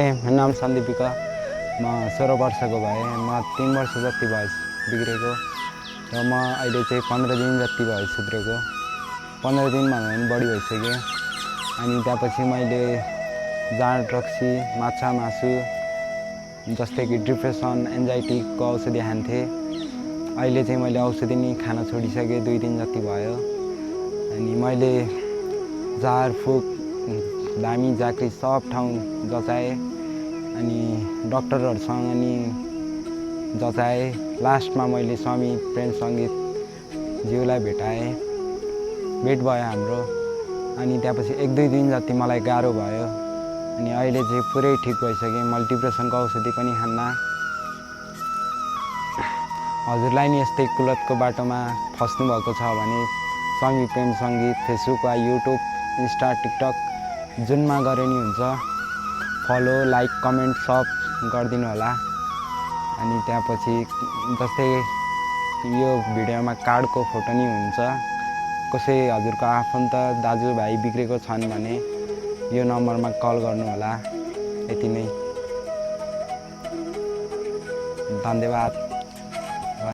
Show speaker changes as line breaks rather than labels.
नमस्ते, मेरो नाम सन्दीपिका। म 16 वर्षको भएँ। म 3 वर्ष जति भयो बिग्रेको र म अहिले चाहिँ 15 दिन जति भयो सुध्रेको। 15 दिनभन्दा पनि बढी भइसक्यो। अनि त्यसपछि मैले जाँड रक्सी, माछा मासु जस्तै कि डिप्रेसन, एन्जाइटीको औषधि खान्थेँ। अहिले चाहिँ मैले औषधि नि खान छोडिसकेँ, 2 दिन जति भयो। अनि मैले झारफुक, धामी झाँक्री सब ठाउँ जचाएँ अनि डक्टरहरूसँग नि जचाएँ। लास्टमा मैले स्वामी प्रेम सङ्गीत ज्यूलाई भेटाएँ, भेट भयो हाम्रो। अनि त्यसपछि 1-2 दिन जति मलाई गाह्रो भयो। अनि अहिले चाहिँ पुरै ठिक भइसकेँ। मैले डिप्रेसनको औषधि पनि खान्न। हजुरलाई नि यस्तै कुलतको बाटोमा फस्नुभएको छ भने स्वामी प्रेम सङ्गीत फेसबुक वा युट्युब, इन्स्टा, टिकटक जुनमा गरे नि हुन्छ। फलो, लाइक, कमेन्ट सब गरिदिनु होला। अनि त्यसपछि जस्तै यो भिडियोमा कार्डको फोटो नि हुन्छ। कसै हजुरको आफन्त दाजुभाइ बिग्रेको छन् भने यो नम्बरमा कल गर्नु होला। यति नै। धन्यवाद।